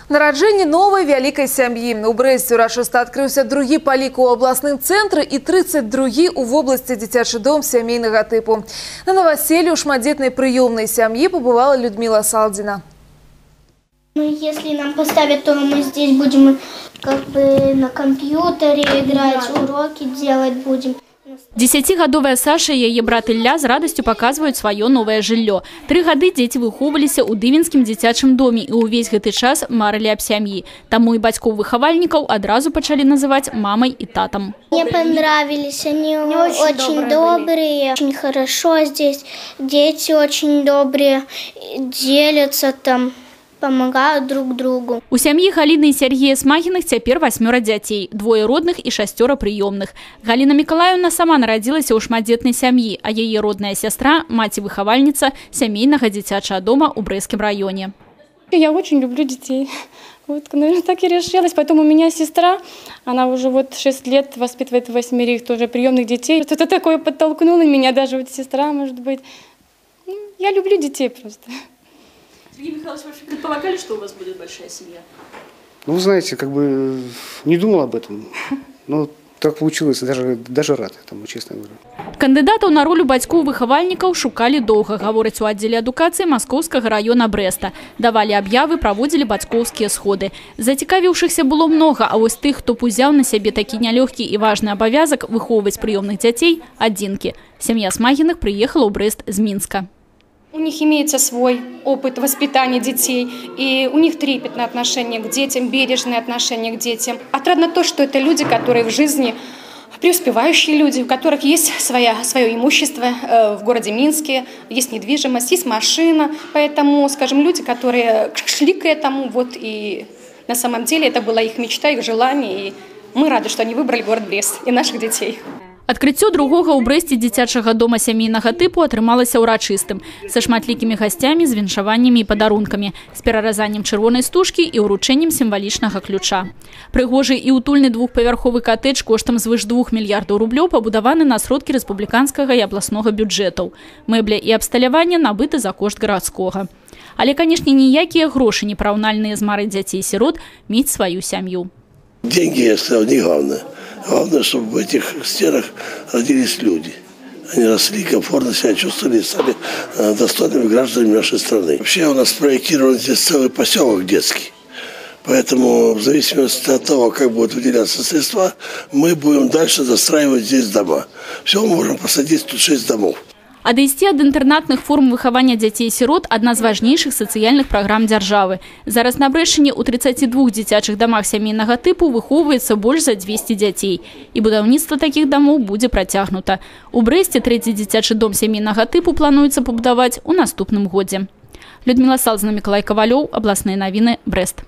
Нараджэнне новай вялікай сям'і. У Брэсце ўрачыста адкрыўся другі па ліку ў абласным цэнтры і 32-гі ў вобласці дзіцячы дом сямейнага тыпу. На наваселлі ў шматдзетнай прыёмнай сям'і пабывала Людмила Салдзіна. Ну, если нам поставят, то мы здесь будем как бы на компьютере играть, уроки делать будем. Дзесяцігадовая Саша і яе брат Ілля з радасцю паказваюць сваё новае жыллё. 3 гады дзеці выхоўваліся ў дывінскім дзіцячым доме і ўвесь гэты час марылі аб сям'і. Таму і бацькоў-выхавальнікаў адразу пачалі называць мамай і татам. Мне понравились, они очень добрые, очень хорошо здесь, дети очень добрые, делятся там, помогают друг другу. У сям'і Галіны і Сяргея Смагіных цяпер васьмёра дзяцей, двое родных і шасцёра прыёмных. Галіна Мікалаеўна сама нарадзілася ў шматдзетнай сям'і, а яе родная сястра – маці-выхавальніца сямейнага дзіцячага дома ў Брэсцкім раёне. Я очень люблю детей. Вот, наверное, так и решилась. Потом у меня сестра, она уже вот 6 лет воспитывает восьмерых тоже приемных детей. Что-то такое подтолкнуло меня, даже вот сестра, может быть. Ну, я люблю детей просто. Сергей Михайлович, вообще предполагали, что у вас будет большая семья? Ну, вы знаете, как бы не думал об этом. Но так получилось, даже рад этому, честно говоря. Кандыдатаў на ролю бацькоў-выхавальнікаў шукалі доўга, гавораць у аддзеле адукацыі Маскоўскага раёна Брэста. Давалі аб'явы, праводзілі бацькоўскія сходы. Зацікавіўшыхся было многа, а вось тых, хто б узяў на сябе такі нялёгкі і важны абавязак выхоўваць прыёмных дзяцей – адзінкі. Сям'я Смагіных прыехала ў Брэст з Мінска. У них имеется свой опыт воспитания детей, и у них трепетное отношение к детям, бережное отношение к детям. Отрадно то, что это люди, которые в жизни преуспевающие люди, у которых есть свое имущество в городе Минске, есть недвижимость, есть машина. Поэтому, скажем, люди, которые шли к этому, вот и на самом деле это была их мечта, их желание, и мы рады, что они выбрали город Брест и наших детей. Адкрыццё другога ў Брэсце дзіцячага дома сямейнага тыпу атрымалася ўрачыстым, са шматлікімі гасцямі, з віншаваннямі і падарункамі, з пераразаннем чырвонай стужкі і ўручэннем сімвалічнага ключа. Прыгожы і утульны двухпавярховы катэдж коштам звыш 2 мільярдаў рублёў пабудаваны на сродкі рэспубліканскага і абласнога бюджэтаў. Мэбля і абсталяванне набыты за кошт гарадскога. Але, канешне, ніякія грошы не параўнальныя з марай дзяцей-сірот мець сваю сям'ю. Деньги, я сказал, не главное. Главное, чтобы в этих стенах родились люди. Они росли, комфортно себя чувствовали и стали достойными гражданами нашей страны. Вообще у нас спроектирован здесь целый поселок детский. Поэтому в зависимости от того, как будут выделяться средства, мы будем дальше достраивать здесь дома. Всего мы можем посадить тут шесть домов. Адысці ад інтэрнатных форм выхавання дзяцей-сірот – адна з важнейшых сацыяльных праграм дзяржавы. Зараз на Брэшчыне ў 32 дзіцячых дамах сямейнага тыпу выхоўваецца больш за 200 дзяцей. І будаўніцтва такіх дамоў будзе працягнута. У Брэсце трэці дзіцячы дом сямейнага тыпу плануецца пабудаваць у наступным годзе. Людмила Салзна, Мікалай Кавалёў, абласныя навіны, Брэст.